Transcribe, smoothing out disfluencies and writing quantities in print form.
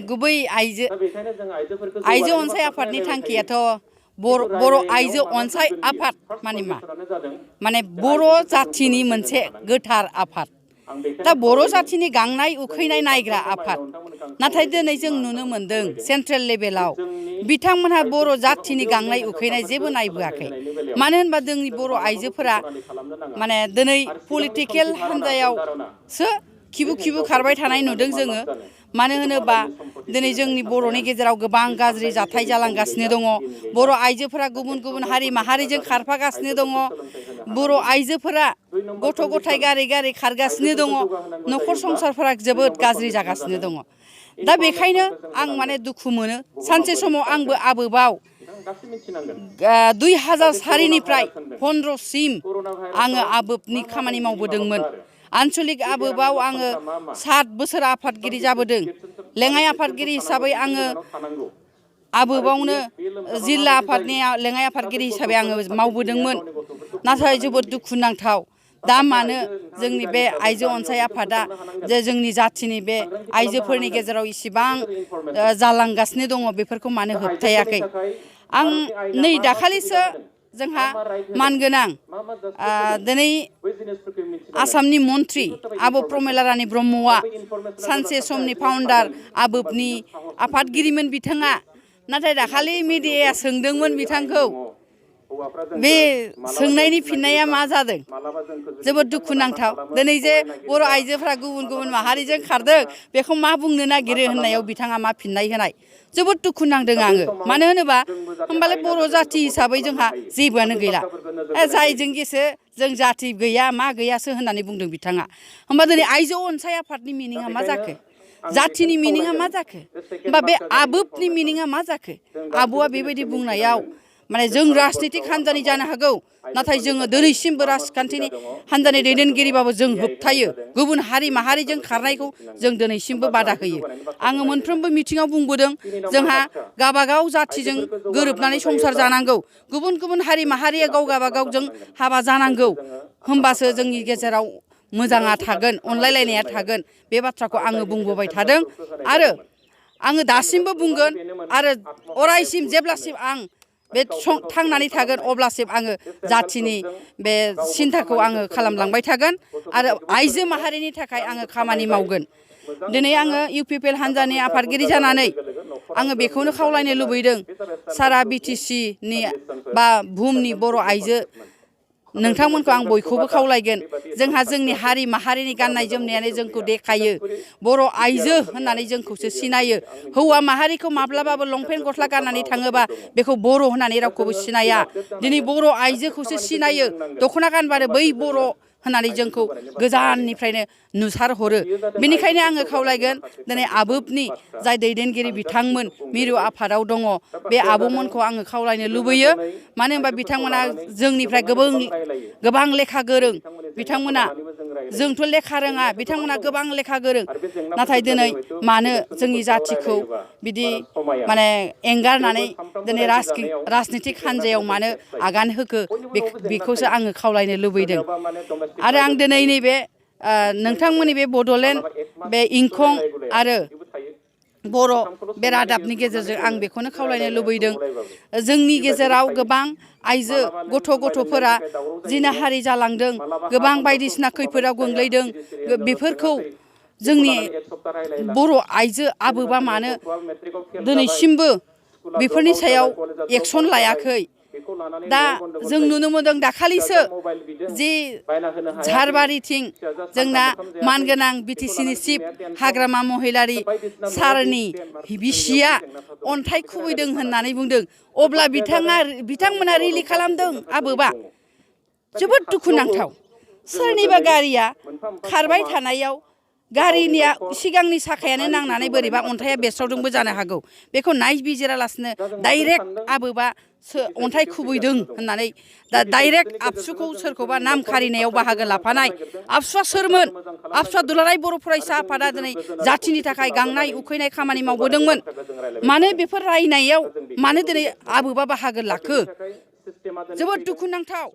गुबै आइजो अनसाय आफादनि थांखियाथ' बर' आइजो अनसाय आफाद माने बर' जाथिनि मोनसे गोथार आफाद दा बर' जाथिनि गांनाय उखैनाय नायग्रा आफाद नाथाय दिनै जों नुनो मोनदों सेन्ट्रेल लेभेलाव बिथांमोनहा बर' जाथिनि गांनाय उखैनाय जेबो नायबोआखै मानो होनबा जोंनि बर' आइजोफोरा माने दिनै पलिटिकेल हान्जायावसो खिबु खारबाय थानाय नुदों जोङो मानो होनोबा दिनै जोंनि बर'नि गेजेराव गोबां गाज्रि जाथाय जालांगासिनो दङ बर' आइजोफोरा गुबुन हारि माहारिजों खारफागासिनो दङ बर' आइजोफोरा गथ' गथाय गारै खारगासिनो दङ न'खर संसारफोरा जोबोद गाज्रि जागासिनो दङ दा बेखायनो आं माने दुखु मोनो सानसे समाव आंबो आबोबाव 2004निफ्राय 15सिम आङो आबोबनि खामानि मावबोदोंमोन आन्चलिक आबोबाव आङो 7 बोसोर आफादगिरि जाबोदों लेङाइ आफादगिरि हिसाबै आङो आबोबावनो जिल्ला आफादनि लेङाइ आफादगिरि हिसाबै आङो मावबोदोंमोन नाथाय जोबोद दुखुनांथाव दा मानो जोंनि बे आइजो अनसाय आफादा जे जोंनि जाथिनि बे आइजोफोरनि गेजेराव इसिबां जालांगासिनो दङ बेफोरखौ मानो होबथायाखै आं नै दाखालिसो जोंहा मानगोनां दिनै आसामनि मन्त्रि आब' प्रमेला रानी ब्रह्मआ सानसे समनि फाउन्डार आबोबनि आफादगिरिमोन बिथाङा नाथाय दाखालि मिडियाया सोंदोंमोन बिथांखौ बे सोंनायनि फिननाया मा जादों जोबोद दुखुनांथाव दिनै जे बर' आइजोफ्रा गुबुन माहारिजों खारदों बेखौ मा बुंनो नागिरो होननायाव बिथाङा मा फिननाय होनाय जोबोद दुखु नांदों आङो मानो होनोबा होमबालाय बर' जाथि हिसाबै जोंहा जेबोआनो गैला जायजों गेसो जों जाथि गैया मा गैयासो होननानै बुंदों बिथाङा होमबा दिनै आइजो अनसाय आफादनि मिनिङा मा जाखो जाथिनि मिनिङा मा जाखो होमबा बे आबोबनि मिनिङा मा जाखो आब'आ बेबायदि बुंनायाव माने जों राजनितिक हान्जानि जानो हागौ नाथाय जोङो दिनैसिमबो राजखान्थिनि हान्जानि दैदेनगिरिबाबो जों होबथायो गुबुन हारि माहारिजों खारनायखौ जों दिनैसिमबो बादा होयो आङो मोनफ्रोमबो मिथिङाव बुंबोदों जोंहा गाबागाव जाथिजों गोरोबनानै संसार जानांगौ गुबुन हारि माहारिया गाबागावजों हाबा जानांगौ होमबासो जोंनि गेजेराव मोजाङा थागोन अनलायलायनाया थागोन बे बाथ्राखौ आङो बुंबोबाय थादों आरो आङो दासिमबो बुंगोन आरो अरायसिम जेब्लासिम आं बे थांनानै थागोन अब्लासिम आङो जाथिनि बे सिन्थाखौ आङो खालामलांबाय थागोन आरो आइजो माहारिनि थाखाय आङो खामानि मावगोन दिनै आङो UPPL हान्जानि आफादगिरि जानानै आङो बेखौनो खावलायनो लुबैदों सारा BTCनि बा बुहुमनि बर' आइजो नोंथांमोनखौ आं बयखौबो खावलायगोन जोंहा जोंनि हारि माहारिनि गाननाय जोमनायानो जोंखौ देखायो बर' आइजो होननानै जोंखौसो सिनायो हौवा माहारिखौ माब्लाबाबो लंपेन्ट गस्ला गाननानै थाङोबा बेखौ बर' होननानै रावखौबो सिनाया दिनै बर' आइजोखौसो सिनायो दख'ना गानबानो बै बर' होननानै जोंखौ गोजाननिफ्रायनो नुसारहरो बेनिखायनो आङो खावलायगोन दिनै आबोबनि जाय दैदेनगिरि बिथांमोन मिरु आफादाव दङ बे आब'मोनखौ आङो खावलायनो लुबैयो मानो होनबा बिथांमोना जोंनिफ्राय गोबां लेखा गोरों बिथांमोना जोंथ' लेखा रोङा बिथांमोना गोबां लेखा गोरों नाथाय दिनै मानो जोंनि जाथिखौ बिदि माने एंगारनानै दिनै राजनितिक हान्जायाव मानो आगान होखो बेखौसो आङो खावलायनो लुबैदों आरो आं दिनै नैबे नोंथांमोननि बे बड'लेण्ड बे इंखं आरो बर' बे रादाबनि गेजेरजों आं बेखौनो खावलायनो लुबैदों जोंनि गेजेराव गोबां आइजो गथ'फोरा जिनाहारि जालांदों गोबां बायदिसिना खैफोदाव गोग्लैदों बेफोरखौ जोंनि बर' आइजो आबोबा मानो दिनैसिमबो बेफोरनि सायाव एक्सन लायाखै दा जों नुनो मोनदों दाखालिसो जि झारबारिथिं जोंना मानगोनां BTCनि चिफ हाग्रामा महिलारि सारनि बिसिया अन्थाइ खुबैदों होननानै बुंदों अब्ला बिथांमोना रिलि खालामदों आबोबा जोबोद दुखुनांथाव सोरनिबा गारिया खारबाय थानायाव गारिनिया सिगांनि साखायानो नांनानै बोरैबा अन्थाइया बेस्रावदोंबो जानो हागौ बेखौ नायबिजिरालासिनो डाइरेक्ट आबोबा अन्थाइ खुबैदों होननानै दा डाइरेक्ट आबसुखौ सोरखौबा नाम खारिनायाव बाहागो लाफानाय आबसुआ सोरमोन आबसुआ दुलाराय बर' फरायसा आफादा दिनै जाथिनि थाखाय गांनाय उखैनाय खामानि मावबोदोंमोन मानो बेफोर रायनायाव मानो दिनै आबोबा बाहागो लाखो जोबोद दुखुनांथाव